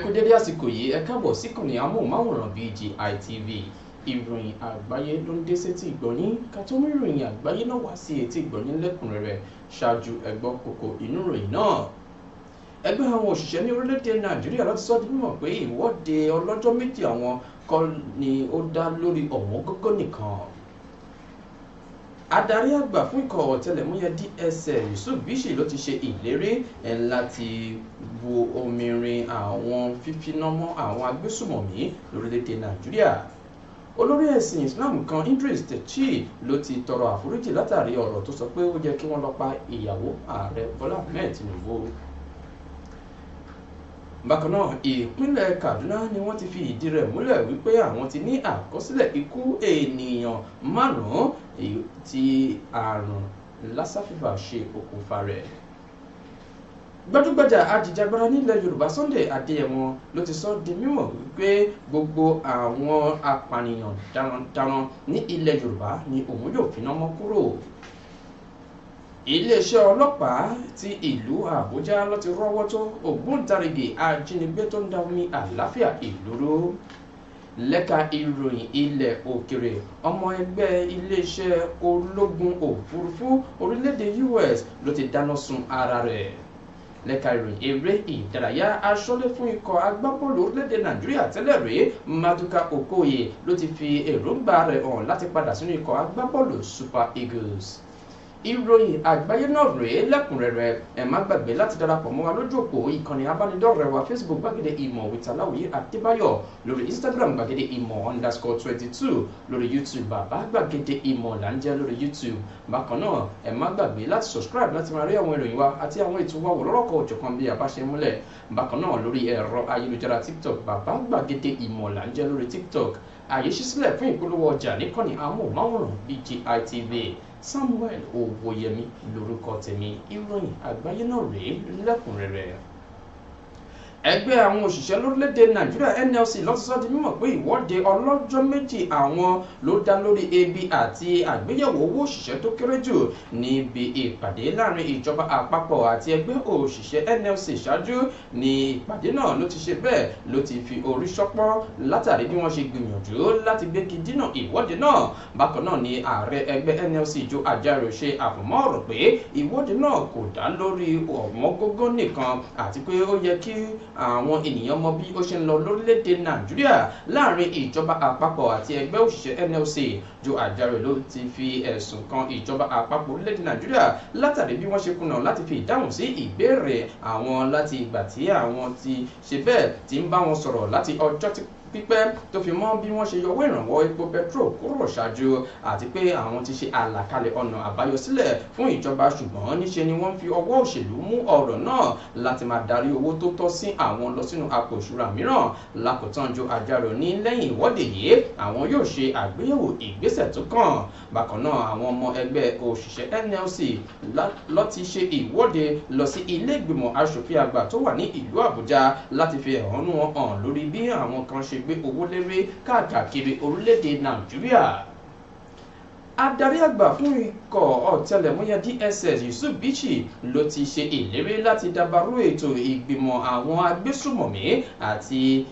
Kú dédé àsìkò yìí, ẹ káàbọ̀ síkànnì amóhùnmáwòrán BGI TV. Ìròyìn àgbáyé ló ń dé sétí ìgbọ̀nyín. Ká tó mú ìròyìn àgbáyé náà wá sí etí ìgbọ̀nyín lẹ́kùnrẹ́rẹ́, ṣáájú ẹ gbọ́ kókó inú ìròyìn náà. Ẹgbẹ́ àwọn òṣìṣẹ́ ní orílẹ̀-èdè Nàìjíríà ló ti sọ di mímọ̀ pé ìwọ́de ọlọ́jọ́ méjì àwọn kọ́ ni ó dá lórí ọ̀wọ́n gógó nìkan. Adarí àgbà fún ikọ̀ ọ̀tẹlẹ̀múyẹ́ DSS Yusuf Bichi ló ti ṣe ìlérí láti bu omi rin àwọn fífiná mọ́ àwọn agbésùmọ̀mí lórílẹ̀‐èdè Nàìjíríà. Olórí ẹ̀sìn Islam kan Idris Dechì ló ti tọrọ àforíjì látàrí ọ̀rọ̀ tó sọ pé ó yẹ kí wọ́n lọ pa ìyàwó ààrẹ Bọ́lá Ahmed Tinubu. Bákan náà, ìpínlẹ̀ Kaduna ni wọ́n ti fi ìdí rẹ̀ múlẹ̀ wípé àwọn ti ní àkọsílẹ̀ ikú ènìyàn 5 tí àrùn Lassa fever ṣe okùnfà rẹ̀. Gbajúgbajà ajìjàgbara nílẹ̀ Yorùbá Sunday Adéyẹmọ ló ti sọ di mímọ̀ wípé gbogbo àwọn apànìyàn darandaran ní ilẹ̀ Yorùbá ni òun yóò finá mọ́ kúrò. Iléeṣẹ́ ọlọ́pàá ti ìlú Àbújá ló ti rọ́wọ́ tó ògbóǹtarìgì ajínigbé tó ń da omi àlàáfíà ìlú rú. Lẹ́ka ìròyìn ilẹ̀ òkèrè, ọmọ ẹgbẹ́ iléeṣẹ́ ológun òfurufú orílẹ̀-èdè US ló ti dáná sun ara rẹ̀. Lẹ́ka ìròyìn eré ìdárayá, aṣọ́lé fún ikọ̀ agbábọ́ọ̀lù orílẹ̀-èdè Nàìjíríà tẹ́lẹ̀ rí Maduka Okoye ló ti fi èròǹgbà rẹ̀ hàn láti padà sínú ikọ̀ agbábọ́ọ̀lù Super Eagles. Ìròyìn àgbáyé náà rèé lẹ́kùnrẹ́rẹ́. Ẹ má gbàgbé láti darapọ̀ mọ́ wa lójú òpó ìkànnì abánidọ́rẹ̀ẹ́ wa Facebook Gbàgede Ìmọ̀ with Aláwìyé Adébáyọ̀, lórí Instagram Gbàgede Ìmọ̀ _22, lórí YouTube Bàbá Gbàgede Ìmọ̀ là ń jẹ́ lórí YouTube. Bákan náà, ẹ má gbàgbé láti subscribe láti máa rí àwọn ìròyìn wa àti àwọn ètò wa wò lọ́rọ̀kọ̀ òjọ̀kan bí a bá ṣe múlẹ̀. Bákan náà, lórí ẹ̀rọ ayélujára TikTok, Bàbá Gbàgede Ìmọ̀ là ń jẹ́ lórí TikTok. Àyè ṣí sílẹ̀ fún ìpolówó ọjà níkànnì amóhùnmáwòrán BGI TV. Samuel Owóyẹmí lórúkọ tèmi. Ìròyìn àgbáyé náà rèé lẹ́kùnrẹ́rẹ́. Ẹgbẹ́ àwọn òṣìṣẹ́ lórílẹ̀‐èdè Nàìjíríà NLC ló ti sọ di mímọ̀ pé ìwọ́de ọlọ́jọ́ méjì àwọn ló dá lórí ebi àti àgbéyẹ̀wò owó òṣìṣẹ́ tó kéré jù. Níbi ìpàdé láàrin ìjọba àpapọ̀ àti ẹgbẹ́ òṣìṣẹ́ NLC ṣáájú ní ìpàdé náà ló ti ṣe bẹ́ẹ̀ ló ti fi orí ṣọpọ́ látàrí bí wọ́n ṣe gbìyànjú láti gbégi dínà ìwọ́de náà. Bákan náà ni ààrẹ ẹgbẹ́ NLC Joe Ajaero ṣe àfọ̀mọ́ ọ̀rọ̀ pé ìwọ́de náà kò dá lórí ọ̀wọ́n gógó nìkan àti pé ó yẹ kí àwọn ènìyàn mọ bí ó ṣe ń lọ lórílẹ̀‐èdè Nàìjíríà láàrin ìjọba àpapọ̀ àti ẹgbẹ́ òṣìṣẹ́ NLC. Joe Ajaero ló ti fi ẹ̀sùn kan ìjọba àpapọ̀ orílẹ̀‐èdè Nàìjíríà látàrí bí wọ́n ṣe kùnà láti fi ìdáhùn sí ìbéèrè àwọn láti ìgbà tí àwọn ti ṣe bẹ́ẹ̀ ti ń bá wọn sọ̀rọ̀ láti ọjọ́ tí pípẹ́, tó fi mọ́ bí wọ́n ṣe yọwọ́ ìrànwọ́ epo petrol kúrò ṣáájú, àti pé àwọn ti ṣe àlàkalẹ̀ ọ̀nà àbáyọ sílẹ̀ fún ìjọba, ṣùgbọ́n níṣe ni wọ́n fi ọwọ́ òṣèlú mú ọ̀rọ̀ náà láti máa darí owó tó tọ́ sí àwọn lọ sínú àpò ìṣúra mìíràn. Lákòótán, Joe Ajaero ní lẹ́yìn ìwọ́de yìí, àwọn yóò ṣe àgbéyẹ̀wò ìgbésẹ̀ tó kàn. Bákan náà, àwọn ọmọ ẹgbẹ́ òṣìṣẹ́ NLC ló ti ṣe ìwọ́de lọ sí ilé ìgbìmọ̀ aṣòfin àgbà tó wà ní ìlú Àbújá láti fi ẹ̀hónú wọn hàn lórí bí àwọn kan ṣe gbé owó léré káàkiri orílẹ̀-èdè Nàìjíríà. Adarí àgbà fún ikọ̀ ọ̀tẹlẹ̀múyẹ́ DSS Yusuf Bichi ló ti ṣe ìlérí láti dàbàrú ètò ìgbìmọ̀ àwọn agbésùmọ̀mí àti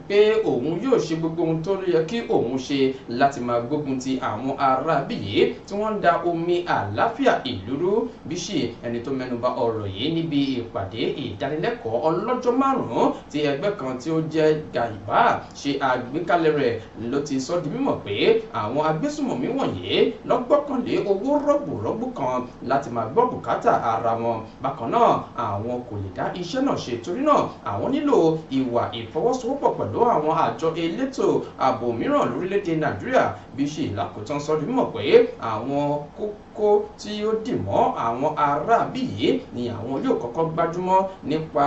pé òun yóò ṣe gbogbo ohun tó yẹ kí òun ṣe láti máa gbógun ti àwọn aráabí yìí tí wọ́n ń da omi àlàáfíà ìlú rú. Bichi, ẹni tó mẹ́nuba ọ̀rọ̀ yìí níbi ìpàdé ìdánilẹ́kọ̀ọ́ ọlọ́jọ́ 5 tí ẹgbẹ́ kan tí ó jẹ́ Gàìbá ṣe àgbékalẹ̀ rẹ̀, ló ti sọ di mímọ̀ pé àwọn agbésùmọ̀mí wọ̀nyí lọ́gbọ́kànlé owó rọ̀gbùrọ̀gbù kan láti máa gbọ́ bùkátà ara wọn. Bákan náà, àwọn kò lè dá iṣẹ́ náà ṣe, torí náà àwọn nílò ìwà ìfọwọ́sowọ́pọ̀ pẹ̀lú àwọn àjọ elétò ààbò mìíràn lórílẹ̀‐èdè Nàìjíríà. Bichi lákòótán sọ di mímọ̀ pé àwọn kókó tí ó dì mọ́ àwọn aráabí yìí ni àwọn yóò kọ́kọ́ gbájúmọ́ nípa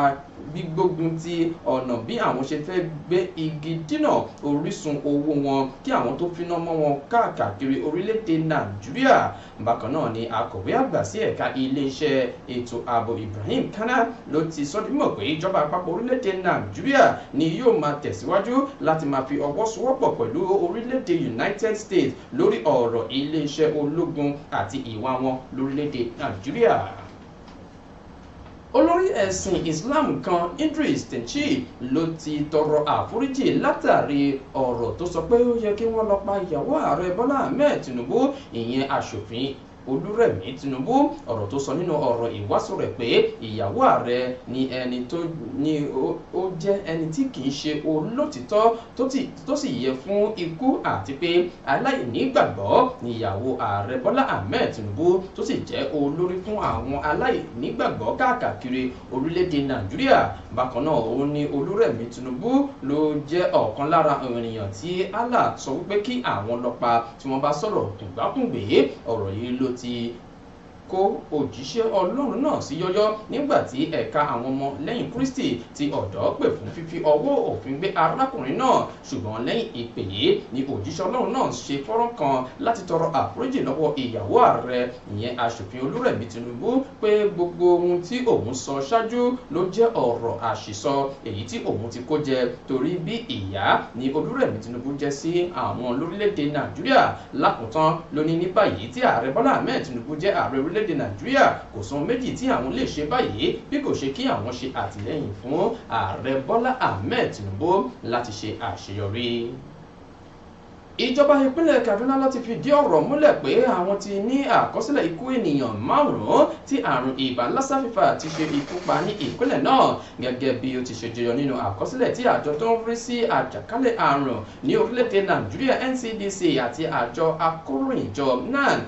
gbígbógun ti ọ̀nà bí àwọn ṣe fẹ́ gbé igi dínà orísun owó wọn kí àwọn tó finá mọ́ wọn káàkiri orílẹ̀-èdè Nàìjíríà. Bákan náà ni akọ̀wé àgbà sí ẹ̀ka iléeṣẹ́ ètò ààbò Ibrahim Kana ló ti sọ di mímọ̀ pé ìjọba àpapọ̀ orílẹ̀-èdè Nàìjíríà ni yóò máa tẹ̀síwájú láti máa fi ọwọ́ sowọ́pọ̀ pẹ̀lú orílẹ̀-èdè United States lórí ọ̀rọ̀ iléeṣẹ́ ológun àti ìwà wọn lórílẹ̀-èdè Nàìjíríà. Olórí ẹ̀sìn Islam kan Idris Tenchi ló ti tọrọ àforíjì látàrí ọ̀rọ̀ tó sọ pé ó yẹ kí wọ́n lọ pa ìyàwó ààrẹ Bọ́lá Ahmed Tinubu, ìyẹn aṣòfin Olúrẹ̀mí Tinubu. Ọ̀rọ̀ tó sọ nínú ọ̀rọ̀ ìwàásù rẹ̀ pé ìyàwó ààrẹ ni ẹni tó ní ó jẹ́ ẹni tí kì í ṣe olótìtọ́ tó sì yẹ fún ikú, àti pé aláìnígbàgbọ́ ni ìyàwó ààrẹ Bọ́lá Ahmed Tinubu tó sì jẹ́ olórí fún àwọn aláìnígbàgbọ́ káàkiri orílẹ̀-èdè Nàìjíríà. Bákan náà ó ní Olúrẹ̀mí Tinubu ló jẹ́ ọ̀kan lára ènìyàn tí Allah sọ wípé kí àwọn lọ pa tí wọ́n bá sọ̀rọ̀ kùngbákùngbé. Ọ̀rọ̀ yìí ló ti kó òjíṣẹ́ Ọlọ́run náà sí yọ́yọ́ nígbà tí ẹ̀ka àwọn ọmọ lẹ́yìn Kristi ti ọ̀dọ́ pè fún fífi ọwọ́ òfin gbé arákùnrin náà, ṣùgbọ́n lẹ́yìn ìpè yìí ni òjíṣẹ́ Ọlọ́run náà ṣe fọ́nrán kan láti tọrọ àforíjì lọ́wọ́ ìyàwó ààrẹ ìyẹn aṣòfin Olúrẹ̀mí Tinubu pé gbogbo ohun tí òun sọ ṣáájú ló jẹ́ ọ̀rọ̀ àṣìsọ èyí tí òun ti kó jẹ, torí bí ìyá ni Olúrẹ̀mí Tinubu jẹ́ sí àwọn lórílẹ̀‐èdè Nàìjíríà. Lákòótán ló ní ní báyìí tí ààrẹ Bọ́lá Ahmed Tinubu jẹ́ ààrẹ orílẹ̀-èdè Nàìjíríà, kò sóhun méjì tí àwọn lè ṣe báyìí bí kò ṣe kí àwọn ṣe àtìlẹ́yìn fún ààrẹ Bọ́lá Ahmed Tinubu láti ṣe àṣeyọrí. Ìjọba ìpínlẹ̀ Kaduna láti fìdí ọ̀rọ̀ múlẹ̀ pé àwọn ti ní àkọsílẹ̀ ikú ènìyàn 5 tí àrùn ibà Lassa fever ti ṣe ikú pa ní ìpínlẹ̀ náà, gẹ́gẹ́ bí ó ti ṣe jẹyọ nínú àkọsílẹ̀ tí àjọ tó ń rí sí àjàkálẹ̀ àrùn ní orílẹ̀-èdè Nàìjíríà NCDC àti àjọ akóròyìnjọ NAN,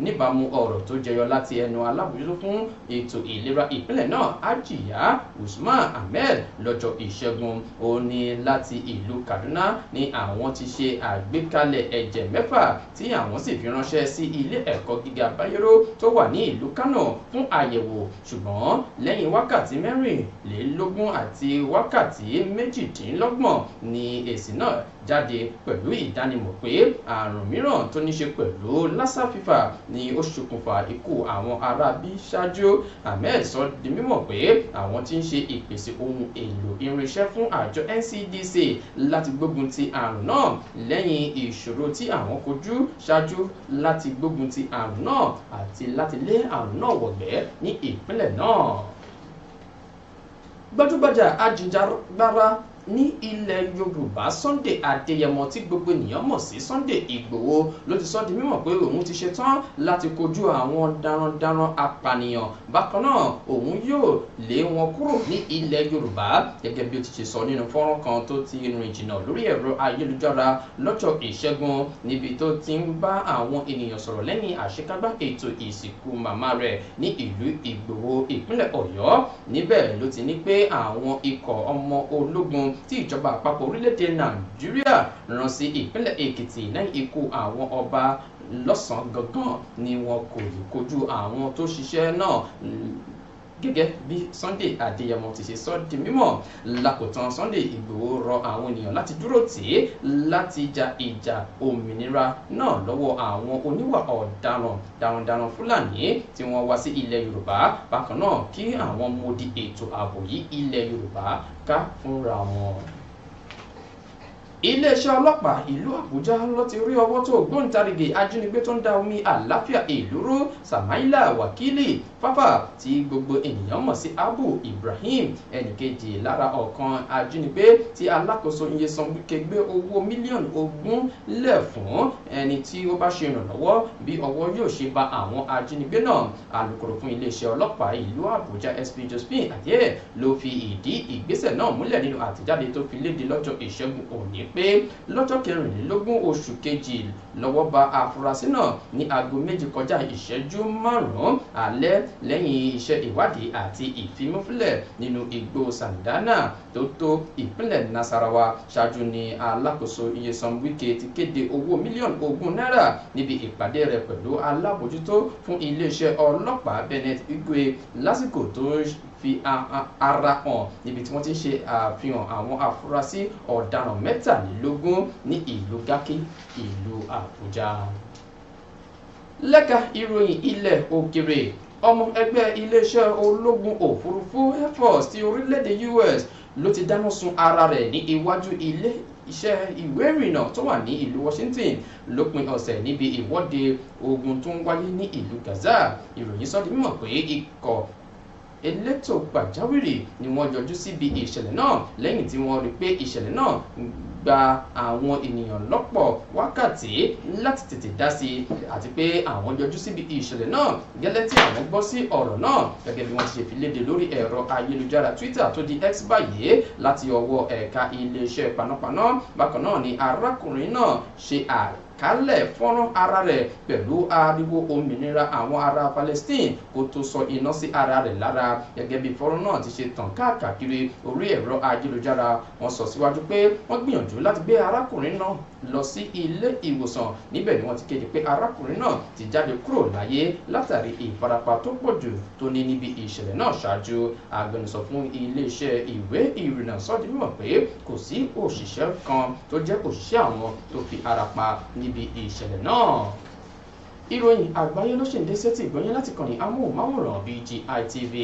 níbàámu ọ̀rọ̀ tó jẹyọ láti ẹnu alábòjútó fún ètò ìlera ìpínlẹ̀ náà Hajiya Usman Ahmed lọ́jọ́ Ìṣẹ́gun. Ó ní láti ìlú Kaduna ní àwọn ti ṣe àgbékalẹ̀ ẹ̀jẹ̀ 6 tí àwọn sì fi ránṣẹ́ sí ilé ẹ̀kọ́ gíga Bayero tó wà ní ìlú Kano fún àyẹ̀wò, ṣùgbọ́n lẹ́yìn wákàtí 24 àti wákàtí 28 ni èsì náà jáde pẹ̀lú ìdánimọ̀ pé àrùn mìíràn tó ní ṣe pẹ̀lú Lassa fever ni ó ṣokùnfà ikú àwọn ará bí ṣáájú. Ahmed sọ di mímọ̀ pé àwọn tí ń ṣe ìpèsè ohun èlò irinṣẹ́ fún àjọ NCDC láti gbógun ti àrùn náà lẹ́yìn ìṣòro tí àwọn kojú ṣáájú láti gbógun ti àrùn náà àti láti lé àrùn náà wọ̀gbẹ́ ní ìpínlẹ̀ náà. Gbajúgbajà ajìjàgbara ní ilẹ̀ Yorùbá Sunday Adéyẹmọ tí gbogbo ènìyàn mọ̀ sí Sunday Ìgbòho ló ti sọ di mímọ̀ pé òun ti ṣetán láti kojú àwọn darandaran apànìyàn, bákan náà òun yóò lé wọn kúrò ní ilẹ̀ Yorùbá, gẹ́gẹ́ bí ó ti ṣe sọ nínú fọ́nrán kan tó ti rìn jìnnà lórí ẹ̀rọ ayélujára lọ́jọ́ Ìṣẹ́gun, níbi tó ti ń bá àwọn ènìyàn sọ̀rọ̀ lẹ́yìn àṣekágbá ètò ìsìnkú màmá rẹ̀ ní ìlú Ìgbòho ìpínlẹ̀ Ọ̀yọ́. Níbẹ̀ ló ti ní pé àwọn ikọ̀ ọmọ ológun tí ìjọba àpapọ̀ orílẹ̀-èdè Nàìjíríà rán sí ìpínlẹ̀ Èkìtì lẹ́yìn ikú àwọn ọba lọ́sàn-án gangan ni wọn kò lè kojú àwọn tó ṣiṣẹ́ náà, gẹ́gẹ́ bí Sunday Adéyẹmọ ti ṣe sọ di mímọ̀. Lákòótán Sunday Ìgbòho rọ àwọn ènìyàn láti dúró tì í láti ja ìjà òmìnira náà lọ́wọ́ àwọn oníwà ọ̀daràn darandaran Fúlàní tí wọ́n wá sí ilẹ̀ Yorùbá, bákan náà kí àwọn modi ètò ààbò yí ilẹ̀ Yorùbá ká fúnra wọn. Iléeṣẹ́ ọlọ́pàá ìlú Àbújá ló ti rí ọwọ́ tó ògbóǹtarìgì ajínigbé tó ń da omi àlàáfíà ìlú rú Samaila Wakili Fafa tí gbogbo ènìyàn mọ̀ sí Abu Ibrahim, ẹnìkejì lára ọ̀kan ajínigbé tí alákòóso Nyesom Wike gbé owó mílíọ̀nù 20 lẹ̀ fún ẹni tí ó bá ṣe ìrànlọ́wọ́ bí ọwọ́ yóò ṣe bá àwọn ajínigbé náà. Alukoro fún iléeṣẹ́ ọlọ́pàá ìlú Àbújá SP Josephine Adé ló fi ìdí ìgbésẹ̀ náà múlẹ̀ nínú àtẹ̀jáde tó fi léde lọ́jọ́ Ìṣẹ́gun òní pé lọ́jọ́ 24 oṣù kejì lọ́wọ́ bá afurasí náà ní aago 1:05 alẹ́ lẹ́yìn iṣẹ́ ìwádìí àti ìfimúfilẹ̀ nínú igbó Sandana tó tó ìpínlẹ̀ Nasarawa. Ṣáájú ni alákòóso Nyesom Wike ti kéde owó mílíọ̀nù 20 náírà níbi ìpàdé rẹ̀ pẹ̀lú alábòjútó fún iléeṣẹ́ ọlọ́pàá Bennett Igwe lásìkò tó fi ara hàn níbi tí wọ́n ti ń ṣe àfihàn àwọn afurasí ọ̀daràn 23 ní ìlú Garki ìlú Àbújá. Lẹ́ka ìròyìn ilẹ̀ òkèrè, ọmọ ẹgbẹ́ iléeṣẹ́ ológun òfurufú Air Force ti orílẹ̀-èdè US ló ti dáná sun ara rẹ̀ ní iwájú ilé iṣẹ́ ìwé ìrìnnà tó wà ní ìlú Washington lópin ọ̀sẹ̀ níbi ìwọ́de ogun tó ń wáyé ní ìlú Gaza. Ìròyìn sọ di mímọ̀ pé ikọ̀ Elétò pàjáwìrì ni wọ́n yọjú síbi ìṣẹ̀lẹ̀ náà lẹ́yìn tí wọ́n rí pé ìṣẹ̀lẹ̀ náà gba àwọn ènìyàn lọ́pọ̀ wákàtí láti tètè dá sí i, àti pé àwọn yọjú síbi ìṣẹ̀lẹ̀ náà gẹ́lẹ́ tí àwọn gbọ́ sí ọ̀rọ̀ náà, gẹ́gẹ́ bí wọ́n ti ṣe fi léde lórí ẹ̀rọ ayélujára Twitter tó di X báyìí láti ọwọ́ ẹ̀ka iléeṣẹ́ panápaná. Bákan náà ni arákùnrin náà ṣe àkálẹ̀ fọ́nrán ara rẹ̀ pẹ̀lú ariwo òmìnira àwọn ará Palestine kó tó sọ iná sí ara rẹ̀ lára, gẹ́gẹ́ bí fọ́nrán náà ti ṣe tàn káàkiri orí ẹ̀rọ ayélujára. Wọ́n sọ síwájú pé wọ́n gbìyànjú láti gbé arákùnrin náà lọ sí ilé ìwòsàn. Níbẹ̀ ni wọ́n ti kéde pé arákùnrin náà ti jáde kúrò láyé látàrí ìfarapa tó pọ̀ jù tó ní níbi ìṣẹ̀lẹ̀ náà ṣáájú. Agbẹnusọ fún iléeṣẹ́ ìwé ìrìnnà sọ di mímọ̀ pé kò sí òṣìṣẹ́ kan tó jẹ́ òṣìṣẹ́ àwọn tó fi ara pa níbi ìṣẹ̀lẹ̀ náà. Ìròyìn àgbáyé ló ṣì ń dé sétí ìgbọ́yìn láti kàn ní amóhùnmáwòrán BGI TV.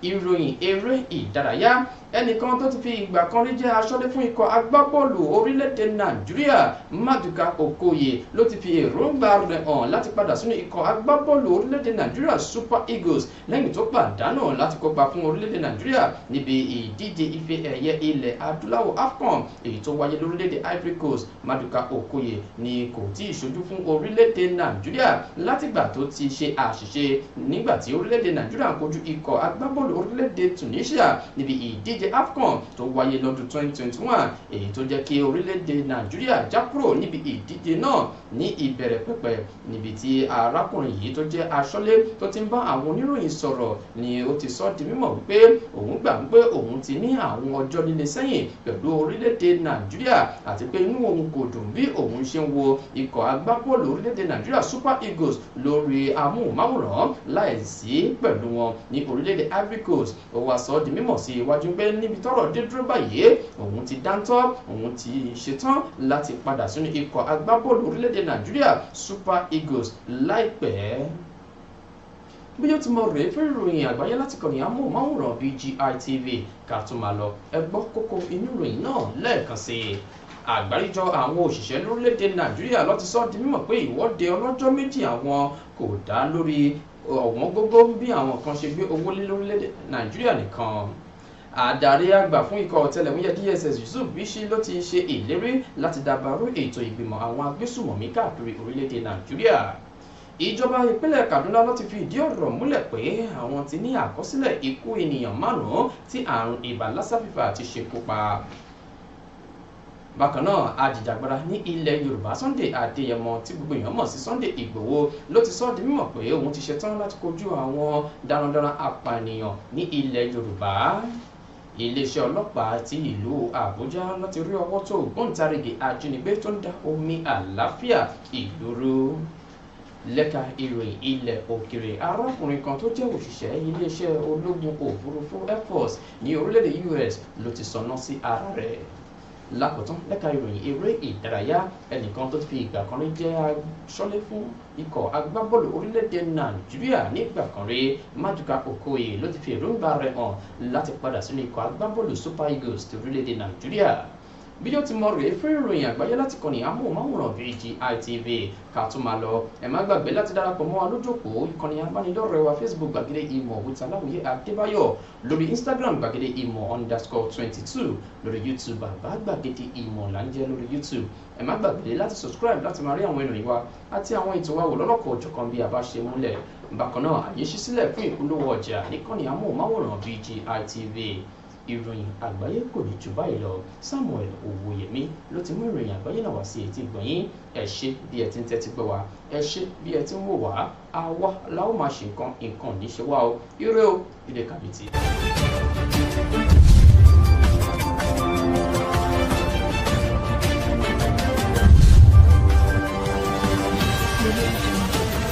Ìròyìn eré ìdárayá: ẹnìkan tó ti fi ìgbà kan rí jẹ́ aṣọ́lé fún ikọ̀ agbábọ́ọ̀lù orílẹ̀-èdè Nàìjíríà, Maduka Okoye, ló ti fi èròǹgbà rẹ̀ hàn láti padà sínú ikọ̀ agbábọ́ọ̀lù orílẹ̀-èdè Nàìjíríà Super Eagles, lẹ́yìn tó pàdánù láti kópa fún orílẹ̀-èdè Nàìjíríà níbi ìdíje ife ẹ̀yẹ ilẹ̀ adúláwọ̀ AFCON èyí tó wáyé lórílẹ̀-èdè Ivory Coast. Maduka Okoye ni kò tí ì ṣojú fún orílẹ̀-èdè Nàìjíríà látìgbà tó ti ṣe àṣìṣe nígbà tí orílẹ̀-èdè Nàìjíríà ń kojú ikọ̀ agbábọ́ọ̀lù orílẹ̀-èdè Tunisia níbi ìdíje AFCON tó wáyé lọ́dún 2021, èyí tó jẹ́ kí orílẹ̀-èdè Nàìjíríà já kúrò níbi ìdíje náà ní ìbẹ̀rẹ̀ pẹ̀pẹ̀. Níbi tí arákùnrin yìí tó jẹ́ aṣọ́lé tó ti ń bá àwọn oníròyìn sọ̀rọ̀ ni ó ti sọ di mímọ̀ wípé òun gbà wípé òun ti ní àwọn ọjọ́ líle sẹ́yìn pẹ̀lú orílẹ̀-èdè Nàìjíríà, àti pé inú òun kò dùn bí òun ṣe ń wo ikọ̀ agbábọ́ọ̀lù orílẹ̀-èdè Nàìjíríà Super Eagles lórí amóhùnmáwòrán láìsí pẹ̀lú wọn ní orílẹ̀-èdè Ivory Coast. Ó wá sọ di mímọ̀ sí iwájú pé níbi tọ́rọ̀ dé dúró báyìí, òun ti dáńtọ́, òun ti ṣetán láti padà sínú ikọ̀ agbábọ́ọ̀lù orílẹ̀-èdè Nàìjíríà Super Eagles láìpẹ́. Bí yóò ti mọ rèé fún ìròyìn àgbáyé láti kàn ní amóhùnmáwòrán BGI TV. Ká tún máa lọ, ẹ gbọ́ kókó inú ìròyìn náà lẹ́ẹ̀kan sí i. Àgbáríjọ àwọn òṣìṣẹ́ lórílẹ̀‐èdè Nàìjíríà ló ti sọ di mímọ̀ pé ìwọ́de ọlọ́jọ́ 2 àwọn kò dá lórí ọ̀wọ́n gógó bí àwọn kan ṣe gbé owó lé lórílẹ̀‐èdè Nàìjíríà nìkan. Adarí àgbà fún ikọ̀ ọ̀tẹlẹ̀múyẹ́ DSS, Yusuf Bichi, ló ti ṣe ìlérí láti dàbàrú ètò ìgbìmọ̀ àwọn agbésùmọ̀mí káàkiri orílẹ̀‐èdè Nàìjíríà. Ìjọba ìpínlẹ̀ Kaduna ló ti fi ìdí ọ̀rọ̀ múlẹ̀ pé àwọn ti ní àkọsílẹ̀ ikú ènìyàn 5 tí àrùn ibà lassa fever ti ṣekú pa. Bákan náà, ajìjàgbara ní ilẹ̀ Yorùbá Sunday Adéyẹmọ tí gbogbo èèyàn mọ̀ sí Sunday Ìgbòho ló ti sọ di mímọ̀ pé òun ti ṣetán láti kojú àwọn darandaran apànìyàn ní ilẹ̀ Yorùbá. Iléeṣẹ́ ọlọ́pàá ti ìlú Àbújá ló ti rí ọwọ́ tó ògbóǹtarìgì ajínigbé tó ń da omi àlàáfíà ìlú rú. Lẹ́ka ìròyìn ilẹ̀ òkèrè, arákùnrin kan tó jẹ́ òṣìṣẹ́ iléeṣẹ́ ológun òfurufú Air Force ní orílẹ̀-èdè US ló ti sọná sí ara rẹ̀. Lákòótán, lẹ́ka ìròyìn eré ìdárayá, ẹnìkan tó ti fi ìgbà kan rí jẹ́ aṣọ́lé fún ikọ̀ agbábọ́ọ̀lù orílẹ̀-èdè Nàìjíríà nígbà kan rí, Maduka Okoye, ló ti fi èròǹgbà rẹ̀ hàn láti padà sínú ikọ̀ agbábọ́ọ̀lù Super Eagles ti orílẹ̀-èdè Nàìjíríà. Bí yóò ti mọ rèé fún ìròyìn àgbáyé láti kàn ní amóhùnmáwòrán BGI TV. Ká tún máa lọ, ẹ má gbàgbé láti darapọ̀ mọ́ wa lójókòó ìkànnì abánidọ́rẹ̀ẹ́ wa Facebook, Gbàgede Ìmọ̀ with Aláwìyé Adébáyọ̀, lórí Instagram, Gbàgede Ìmọ̀ _22, lórí YouTube, Bàbá Gbàgede Ìmọ̀ là ń jẹ́ lórí YouTube. Ẹ má gbàgbé láti subscribe láti máa rí àwọn ìròyìn wa àti àwọn ètò wa wò lọ́lọ́kọ̀ òjọ̀kan bí a bá ṣe múlẹ̀. Bákan náà, àyè ṣí sílẹ̀ fún ìpolówó ọjà níkànnì amóhùnmáwòrán BGI TV. Ìròyìn àgbáyé kò ní jù báyìí lọ. Samuel Owóyẹmí ló ti mú ìròyìn àgbáyé náà wá sí etí gbọ̀nyìn. Ẹ ṣé bí ẹ ti ń tẹ́tí gbọ́ wa, ẹ ṣé bí ẹ ti ń wò wá. Àwa la ó máa ṣe nǹkan, nǹkan ní ṣe wá o. Ire o, ire kàbìtì.